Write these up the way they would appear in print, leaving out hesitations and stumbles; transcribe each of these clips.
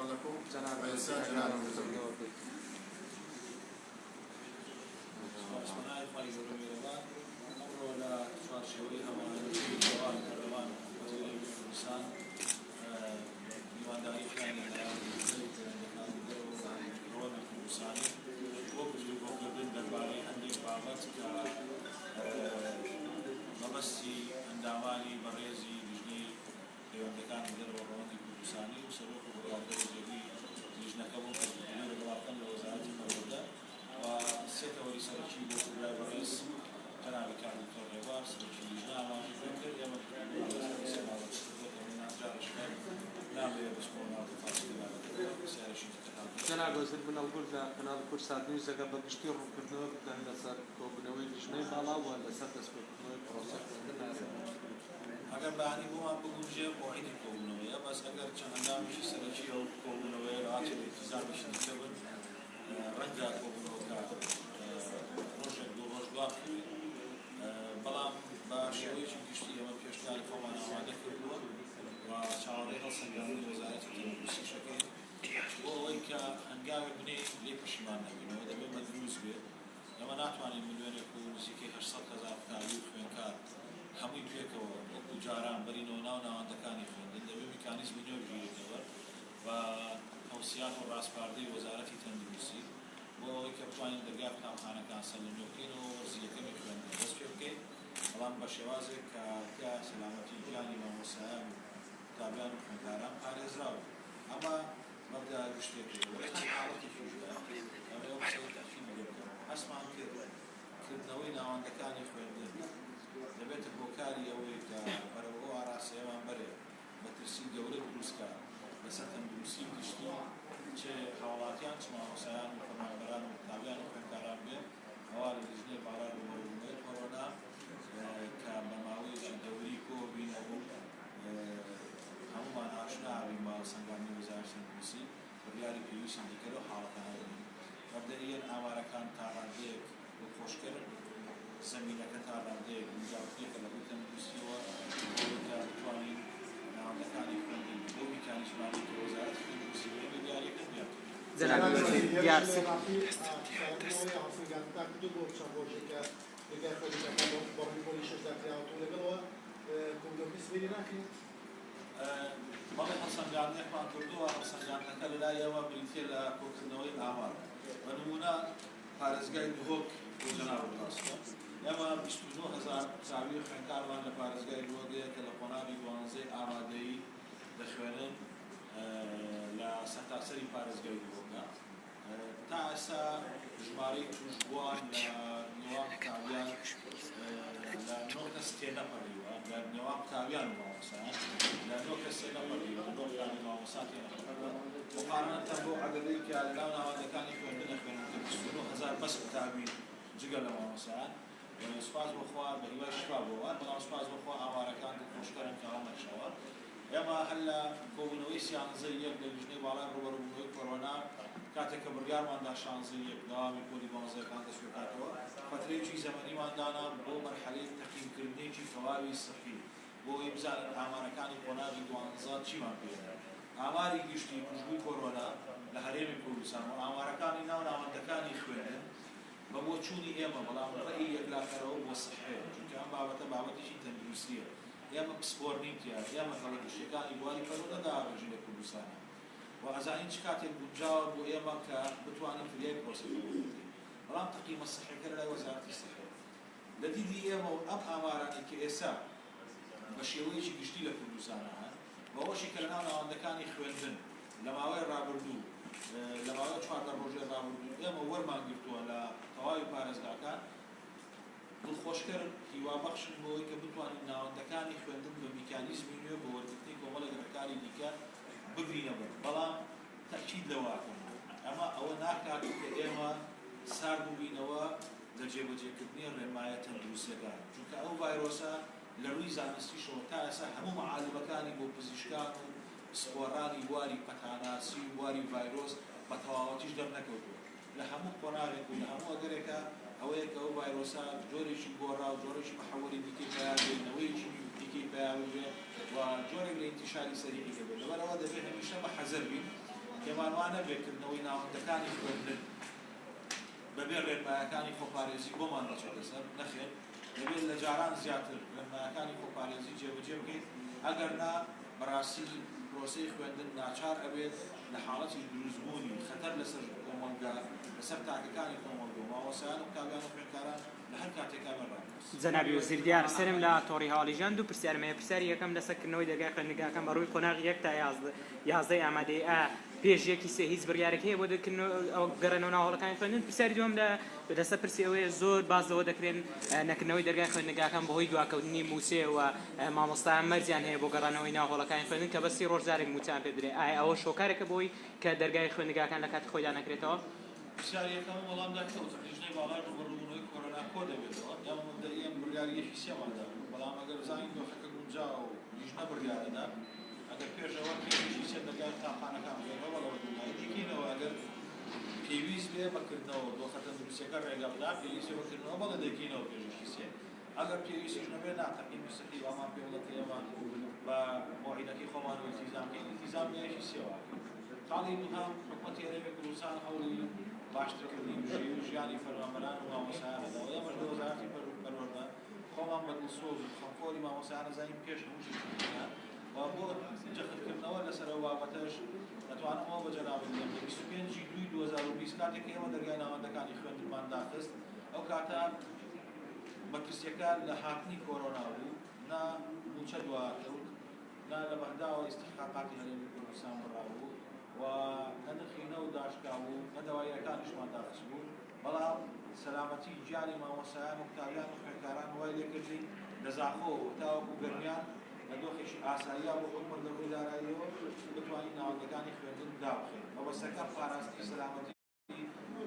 شكرا لكم. جەنابی و ئێستا وەزیر جەنابی ئەگەر وەزیر. ئەوە بێت. سوپاس بەناوی خوای گەورە میهرەبان. ئەمڕۆ لە چوارچێوەی هەماهەنگی نێوان پەرلەمان و حکومەتی هەرێمی کوردستان میوانداری کران لەلایەن لیژنەی پەیوەندییەکانی دەرەوە و ڕەوەندی کوردستانی بۆ گفتوگۆکردن دەربارەی هەندێک بابەت کە مەبەستی ئەندامانی بەڕێزی لیژنەی پەیوەندییەکانی دەرەوە ڕەوەندی کوردستانی و سەرۆک و بڕیاردەر و جێگری لیژنەکە بوون کە گفتوگۆی لەگەڵا بکەن لە وەزارەتی پەروەردە و سێ تەوەری سەرەکی بۆ برای بەڕێز جەنابی کاک دکتۆر ڕێبوار سەرۆکی لیژنە ئاماژەی پێ کرد. ئێمە گفتوگۆمان لەسەر ئەو سێ بابەتە کردووە کە من جارێکی تر نامەوێ بچمەوە ناو تەفاسیلی بابەتەکە، پرسیارێکی دیکەتان پێ. جەناب وەزیر من هەڵگورد لە کەناڵی کوردسات نیوز ئەگەر بە گشتی ڕوونکردنەوە بدەن لەسەر کۆبوونەوەی لیژنەی باڵا و لەسەر دەستپێکردنەوەی پرۆسەی خوێندن لە هەرێمی کوردستان. ئەگەر بەیانی بۆمان بگونجێ مەوعیدی کۆبوونەوەیە، بەس ئەگەر چەند ئەندامێکی سەرەکی ئەو کۆبوونەوەیە لەوانەیە لە ئیلتیزامێکی دیکە بن، ڕەنگە کۆبوونەوەکە ڕۆژێک دوو ڕۆژ دوا بکەوێت، بەڵام بە شێوەیەکی گشتی ئێمە پێشنیاری خۆمان ئامادە کردووە و چاوەڕێی هەڵسەنگاندنی وەزارەتی تەندروستیش ئەکەین بۆ ئەوەی کە هەنگاوێک بنێین لێی پەشیمان نەبینەوە، دەبێت مەدروس بێت. ئێمە ناتوانین ملیۆنێک و نزیکەی 800 هەزار قوتابی و خوێندکار هەمووی پێکەوە وەکو جاران بەرینەوە ناو ناوەندەکانی خوێندن، دەبێت میکانیزمی نوێ بگیرێتەبەر بە تەوسیات و ڕاسپاردەی وەزارەتی تەندروستی بۆ ئەوەی کە بتوانین دەرگای قوتابخانەکان سەرلەنوێ بکەینەوە و وەرزی یەکەمی خوێندن دەست پێ بکەین، بەڵام بە شێوازێک کە تیا سەلامەتی گیانی مامۆستایان و قوتابیان و خوێندکاران پارێزراو بێت. ئەمە مەبدا گشتیەکەیە و لە هەر حاڵەتێکیشدا ئەمەوێ ئەو قسەیە تەئکیدی لێ بکەمەوە، هەستمان کرد کردنەوەی ناوەندەکانی خوێندن دەبێتە هۆکاری ئەوەی کە بەرەو ئەو ئاراستەیەمان بەرێ مەترسی گەورە دروست کا لەسەر تەندروستی گشتی چ هاوڵاتیان چ مامۆستایان و فەرمانبەران و قوتابیان و خوێندکاران بێ، ئەوا لە لیژنەی باڵای ڕووبەڕووبوونەوەی کۆرۆنا کە بە ماوەیەکی دەوری کۆبینەوە و هەموومان ئاشنا ئەبین بە هەڵسەنگاندنی وەزارەتی تەندروستی بڕیاری پێویستی دیکە لەو حاڵەتانە دەدەین. مەبدەئیەن ئامارەکان تا ڕاددەیەک دڵخۆشکەرن، زەمینەکە تا ڕاددەیەک گونجاوترێکە لە ڕووی تەندروستییەوە بۆ ئەوەی کە بتوانین ناوەندەکانی خوێندن بەو میکانیزمانەی کە وەزارەتی تەندروستی بۆ ئێمە دیاریەکەن بیانکەین. جەنابی وەزیر دیار س. بەڵێ هەڵسەنگاندنێکمان کردووە، هەڵسەنگاندنەکە لەلای ئێمە بریتییە لە کۆکردنەوەی ئامار. بە نموونە پارێزگای دهۆک بۆ جەنابت باس بکەم، ئێمە 29 هەزار قوتابی و خوێندکارمان لە پارێزگای دهۆک هەیە کە لە قۆناغی دوانزەی ئامادەیی دەخوێنن لە سەرتاسەری پارێزگای دهۆکە. تا ئێستا ژمارەی تووشبووان لە نێوان قوتابیان لە نۆ کەس تێنەپەڕیوە، لە نێوان قوتابیان و مامۆستایان لە نۆ کەس تێنەپەڕیوە، نۆ قوتابی مامۆستا تێنەپەڕیوە. مقارنەتەن بەو عەدەدەی کە لەناو ناوەندەکانی خوێندن ئەخوێنن کە 29 هەزار بەس قوتابین جگە لە مامۆستایان. سوپاس بۆ خوا بە هیوای شفا بۆ ئەوان، بەڵام سوپاس بۆ خوا ئامارەکان دڵخۆشکەرن کە ئەوە نەکشاوە. ئێمە هەر لە کۆبوونەوەی سیانزەی یەک لە لیژنەی باڵای ڕووبەڕووبوونەوەی کۆرۆنا، کاتێک کە بڕیارمان دا شانزەی یەک دەوامی پۆلی دوانزەکان دەست پێبکاتەوە، فەترەیەکی زەمەنیمان دانا بۆ مەرحەلەی تەقیمکردنێکی تەواوی سحی، بۆ ئەوەی بزانین ئامارەکانی قۆناغی دوانزە چیمان پێ دەڵێن. ئاماری گشتی تووشبووی کۆرۆنا لە هەرێمی کوردستان و ئامارەکانی ناو ناوەندەکانی خوێندن بە بۆچوونی ئێمە، بەڵام ڕەئی یەکلاکەرەوە بۆ سحەیە، چونکە ئەم بابەتە بابەتێکی تەندروستییە، ئێمە پسپۆر نین تیا، ئێمە هەڵە گشتیەکانی بواری پەروەردە داڕێژین لە کوردستانا و ئەزانین چ کاتێک گونجاوە بۆ ئێمە کە بتوانین فریای پرۆسەکە بکەوین، بەڵام تەقیمە سحەکە لەلای وەزارەتی سحەیە. لە دیدی ئێمە و ئەم ئامارانەی کە ئێستا بە شێوەیەکی گشتی لە کوردستانا هەن، بەوەشی کە لەناو ناوەندەکانی خوێندن لە ماوەی ڕابردوو لە ماوەی 14 ڕۆژی ڕابردوو ئێمە وەرمان گرتووە لە تەواوی پارێزگاکان، دڵخۆشکەرن، هیوابەخشن بۆ ئەوەی کە بتوانین ناوەندەکانی خوێندن بە میکانیزمی نوێ بە وەرگرتنی کۆمەڵێک ڕێکاری دیکە بگرینە بەر، بەڵام تەئکید لەوە ئەکەمەوە ئەمە ئەوە ناکات کە ئێمە سارد ببینەوە لە جێبەجێکردنی ڕێنمایە تەندروستیەکان، چونکە ئەو ڤایرۆسە لە ڕووی زانستیشەوە تا ئێستا هەموو مەعالمەکانی بۆ پزیشکان و پسپۆڕانی بواری پەتاناسی و بواری ڤایرۆس بە تەواوەتیش دەرنەکەوتووە. لە هەموو قۆناغێک و لە هەموو ئەگەرێکا ئەوەیە کە ئەو ڤایرۆسە جۆرێکی گۆڕا و جۆرێکی محەوەری دیکەی پەیا بێ، نەوەیەکی دیکەی پەیا ببێ و جۆرێک لە ئینتیشاری سەریعی هەبێ. لەبەر ئەوە دەبێ هەمیشە بە حەزەر بین. پێمان وا نەبێت کردنەوەی ناوەندەکانی خوێندن بەبێ ڕێنمایەکانی خۆپارێزی بۆمان دەچێتە سەر، نەخێر دەبێت لە جاران زیاتر ڕێنمایەکانی خۆپارێزی جێبەجێ بکەین، ئەگەر نا بەڕاستی پرۆسەی خوێندن ناچار ئەبێت لە حاڵەتی دروستبوونی خەتەر لەسەر کۆمەڵگا، لەسەر تاکەکانی کۆمەڵگە و مامۆستایان و قوتابیان و خوێندکاران لە هەر کاتێکا بێن ڕابوەستن. جەنابی وەزیر دیار سەرم لە تۆڕی هەواڵی ژیان دوو پرسیارم هەیە پرسیاری یەکەم لەسەر کردنەوەی دەرگای خوێندنگاکان بە ڕووی قۆناغی یەک تا یازدەی ئامادەیی ئایا پێش یەکی سێ هیچ بڕیارێک هەیە بۆ ئەوە گەڕێنەوە ناو هۆڵەکانی خوێندن؟ پرسیاری دووەم لە لەسەر پرسی ئەوەیە زۆر باس لەوە دەکرێن نەکردنەوەی دەرگای خوێندنگاکان بەهۆی دواکەوتنی مووچەیە و مامۆستایان مەرجیان هەیە بۆ گەڕانەوەی ناو هۆڵەکانی خوێندن کە بەس 30 ڕۆژ جارێک مووچەیان پێ بدرێت، ئایا ئەوەش هۆکارێکە بۆی کە دەرگای خوێندنگاکان لە کاتی خۆیدا نەکرێتەوە؟ پرسیاری یەکەمم وەڵام دایتەوە، لیژنەی باڵای ڕووبەڕووبوونەوەی کۆرۆنا کۆ دەبێتەوە، ئێمە مەبدەئیەن بڕیاری یەکی سێمان دابوو، بەڵام ئەگەر بزانین دۆخەکە گونجاوە و لیژنە بڕیارەدا، ئەگەر پێش ئەوە پێش یەکی سێ دەرگای قوتابخانەکان بکەینەوە، بەڵێ بە دڵنیایی دەیکەینەوە، ئەگەر پێویست بێ بە کردنەوە، دۆخە تەندروستییەکە ڕێگە بدا پێویست بێ بە کردنەوە، بەڵێ دەیکەینەوە پێش یەکی سێ، ئەگەر پێویستیش نەبێ نا، تەقیمی سحی وامان پێ بڵێ کە ئێمە بە مۆعیدەکەی خۆمان و ئیلتیزام بکەین، ئیلتیزام بە یەکی سێوە ئەکەین. خاڵی دووهەم، حکومەتی هەرێمی کوردستان هەوڵی باشترکردنی بژێوی و ژیانی فەرمانبەران و مامۆستایان ئەدا و ئێمەش لە وەزارەتی پەروەردە خۆمان بە دڵسۆز و خەمخۆری مامۆستایان ئەزانین پێش هەموو شتێکی دیکە و بۆ جەختکردنەوە لەسەر ئەو بابەتەش دەتوانم ئەوە بە جەنابت بڵێم لە 25 ی دووی 2020 کاتێک کە ئێمە دەرگای ناوەندەکانی خوێندنمان داخست ئەو کاتە مەترسیەکە لە هاتنی کۆرۆنا بوو، نە مووچە دواکەوت، نە لە بەغداوە ئیستیحقاقاتی هەرێمی کوردستان بڕابوو و نە نرخی نەوت داشکابوو، نە دەوایرەکانیشمان داخستبوو، بەڵام سەلامەتی گیانی مامۆستایان و قوتابیان و خوێندکاران وای لێکردین لە زاخۆوە تاوەکو گەرمیان لە دۆخێکی ئاساییا بۆ حکومەت لە ڕووی داراییەوە بتوانین ناوەندەکانی خوێندن دابخەین. مەبەستەکە پاراستنی سەلامەتی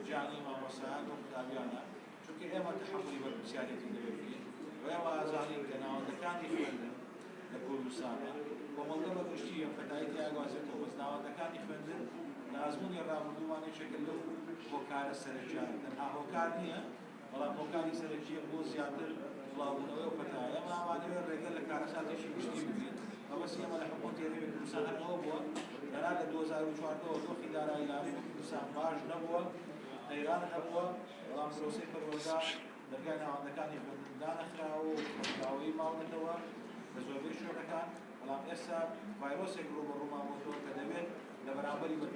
گیانی مامۆستایان و قوتابیانە، چونکە ئێمە تەحەمولی بەرپرسیارێتی دەبێ بکەین و ئێمە ئەزانین کە ناوەندەکانی خوێندن لە کوردستانە کۆمەڵگە بە گشتی ئەم پەتای تیا گوازێتەوە، بەس ناوەندەکانی خوێندن لە ئەزموونی ڕابردوومان یەکێکە لەو هۆکارە سەرەکیانە، تەنها هۆکار نییە بەڵام هۆکاری سەرەکییە بۆ زیاتر بڵاوبوونەوەی ئەو پەتایە. ئێمە ئەمانەوێت ڕێگە لە کارەساتێکی گشتی بگرین. مەبەستی ئێمە لە حکوومەتی هەرێمی کوردستان هەر ئەوە بووە. تەنها لە 2014 ەوە دۆخی دارایی لە هەرێمی کوردستان باش نەبووە، قەیران هەبووە، بەڵام پرۆسەی پەروەردە دەرگای ناوەندەکانی خوێندن دانەخراوە و بەکراوەیی ماونەتەوە لە زۆربەی شوێنەکان، بەڵام ئێستا ڤایرۆسێک ڕووبەڕوومان بۆتەوە کە دەبێت لە بەرامبەری بە.